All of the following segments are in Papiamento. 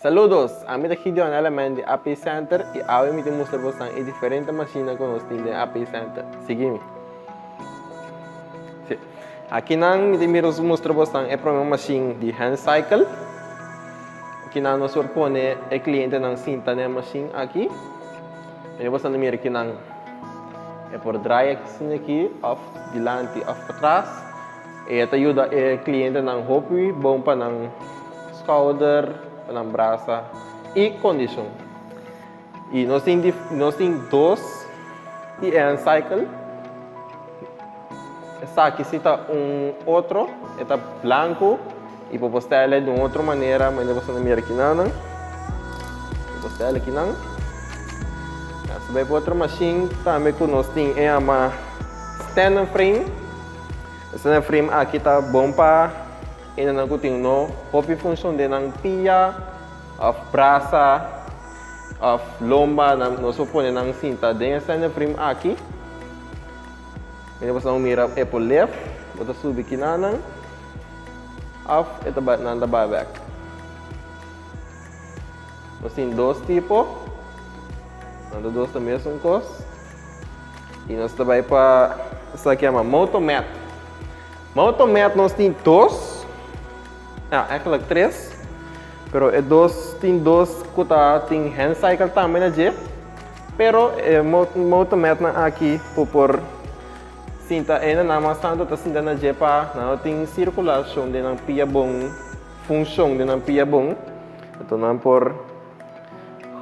Saludos! Ami ta Gideon Element di AP Center y awe mi ta mustra bosan e diferente machine ku nos tin den AP Center. Sigui mi. Si. Akinan mi ta mira mustra bosan e prome machine di hand cycle. Akinan nos por pone e clientenan sinta den e machine aki. Mira bosan ta mira kinan e por draai asina aki of dilanti of patras. E ta yuda e clientenan hopi bon pa nan schouder, pa nan brasa y condicion. Y nos tin nos tin dos di e hand cycle. Esaki si ta un otro, e ta blanco y bo por style di un otro manera, manera boso ta mira kinan. Bo por style kinan. Nos ta bay pa otro machine tambe cu nos tin e yama stand and frame. E stand and frame aki ta bon pa hendenan cu tin no hopi funcion den nan pia of brasa of lomba, nos por pone nan sinta den e stand and frame aki. Mira boso nan mira e por lef, bo ta subi kinanan of e ta bai nan ta bai bek. Nos tin dos tipo, nan ta dos ta mesun kos. I nos ta bai pa esaki yama motomat. Motomat nos tin dos, ah eigenlijk tres, pero e dos tin dos ku ta tin hand cycle tambe na dje. Pero e motometnan aki bo por sinta e nan mas tantu ta sinta na dje pa nan no tin sirkulashon den nan pia bon, funshon den nan pia bon. Enton nan por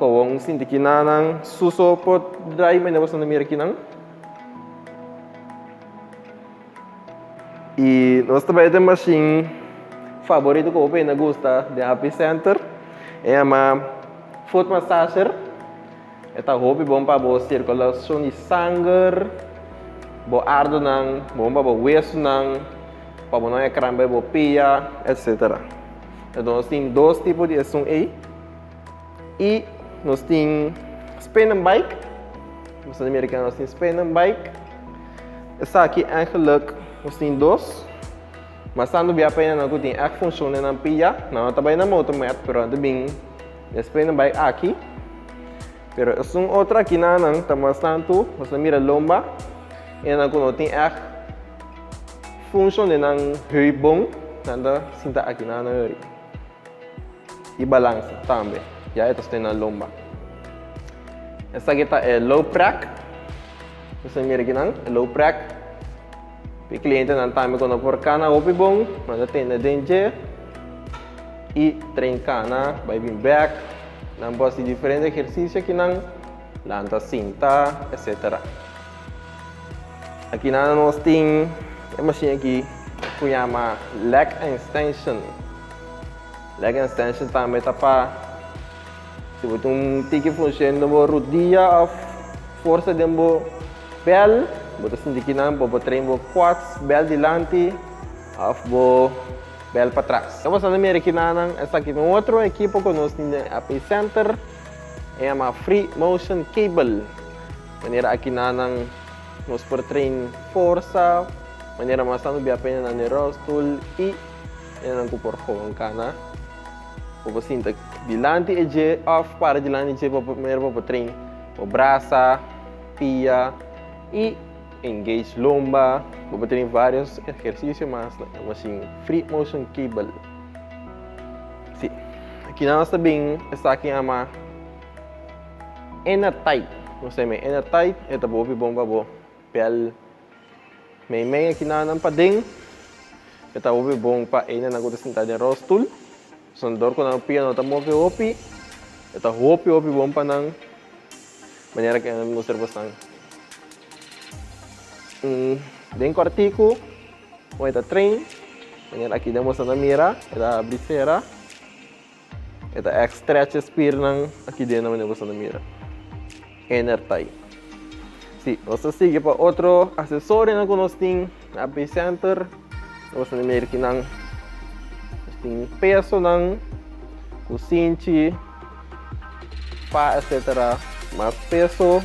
gewoon sinti ki nan nan suso por drai manera boso ta mira kinan. I nos ta bai den mashin favorito ku hopi hende gusta den Happy Center. E yama foot massager. E ta hopi bon pa bo sirkulashon di sanger, bo ardonan, bon pa bo wesunan, pa bo no e kramp den bo pia, etsetera. Enton nos tin dos tipo di esun ei. I nos tin spinning bike. Nos ta mira nos tin spinning bike. Esaki eigenlijk nos tin dos. Mas tantu bia pena nan ku tin echt funshon den nan pia. Nan no ta bai na motormat, pero nan ta bin den spinning bike aki. Pero esun otro aki nan nan ta mas tantu nos ta mira lomba i nan ku no tin echt funshon den nan heup bon, nan ta sinta aki nan nan hori. I balansa tambe, ya e ta stay na lomba. Esaki ta e low prek. Nos ta mira akinan, e low prek. E clientenan tambe cu no por cana hopi bon, nan ta tende den dje y train cana, bay bin bek. Nan por haci diferente ehercicio akinan, lanta sinta, etcetera. Akinan nos tin e machine aki cu yama leg extension. Leg extension tambe ta pa si bo tin un tiki funshon den bo rudia of forsa den bo bel, bo ta sinti kinan bo por train bo quads, bel dilanti of bo bel patras. Bo ta mira kinanan esaki ta un otro ekipo ku nos tin den AP Center, e yama Free Motion Cable. Manera akinanan nos por train forsa, manera mas tantu bia pena nan den rolstoel i. Esnan ku por gewoon kana, bo por sinta dilanti e dje òf para dilanti e dje pa por manera pa por train bo brasa, pia i engage lomba. Bo por train varios ehersisio mas na e mashin Free Motion Cable. Si, akinan nos ta bin esaki yama Inner Tight. Nos ta yama Inner Tight, e ta hopi bon pa bo bel. Meimei akinanan paden e ta hopi bon pa enenan ku ta sinta den rolstoel. Pasobra dor ku nan pia no ta move hopi, e ta hopi hopi bon pa nan. Manera ku nan mustra bosnan den kòrtiku kon e ta train. Manera aki den boso ta mira e ta habri sera. E ta èk stretch e spiernan aki den manera ku boso ta mira. Enertij. Si, nos ta sigui pa otro asesorionan ku nos tin na AP Center. Nos ta mira kinan nos tin pesonan, kusinchi, pa etcetera. Mas peso,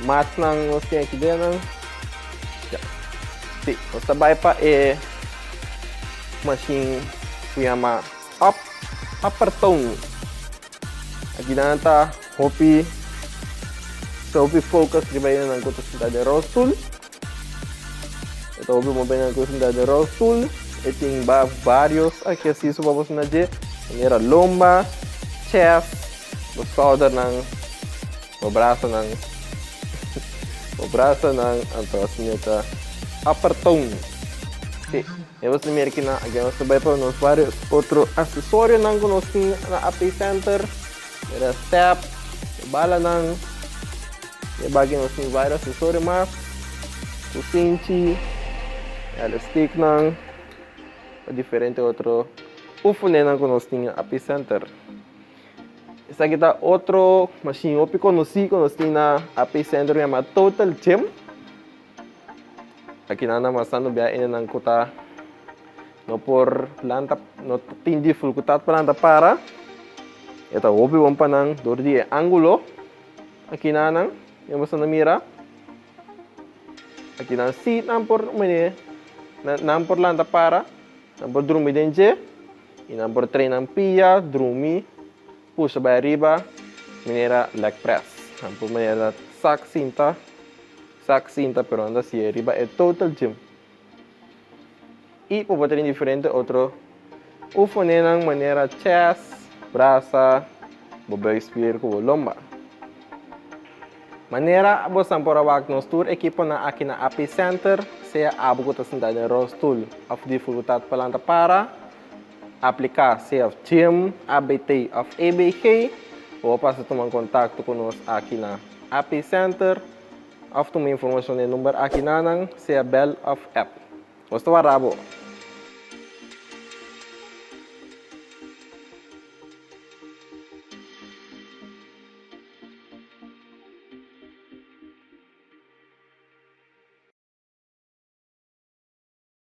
matsnan nos tin aki den. Ya. Si, nos ta bai pa e machine ku yama Up. Upper Tone. Aki nan ta hopi ta hopi focus riba nan ku ta sinta den rolstoel. E ta hopi bon pa nan ku ta sinta den rolstoel. E tin ba varios ehercicio pa bo sinta dje, manera lomba, chest, bo schoudernan, bo brasanan, bo brasanan, anto asina e ta Upper Tone. Si. E nos ta mira kinan aki nos ta bai pa nos varios otro accesorionan cu nos tin na AP Center. Mira step, e balanan. E baki nos tin varios accesorio mas. Kusinchi, elastieknan, pa diferente otro oefeninnan cu nos tin na AP Center. Esaki ta otro machine hopi conoci cu nos tin na AP Center yama Total Gym. Aki nan ta masando bia enenan ku ta no por lanta, no tin difikultat pa lanta para. E ta hopi bon pa nan dor di e angulo. Aki nan nan boso ta mira. Aki nan si nan por mene nan por lanta para, nan por drumi den dje i nan por train nan pia, drumi, pusha bai ariba manera leg press. Nan por manera sak sinta. Sak sinta pero anda siye riba e Total Gym. I bo por tin diferente otro oefeninnan manera chest, brasa, bo buikspier ku bo lomba. Manera bosan por a wak nos tur ekiponan aki na AP Center, sea abo ku ta sinta den rolstoel òf difikultat pa lanta para, apliká sea gym, ABT òf EBG, bo por pasa tuma kontakto ku nos aki na AP Center. Of tuma informacion den number aki nanan, sea bel of app. Nos ta wara bo.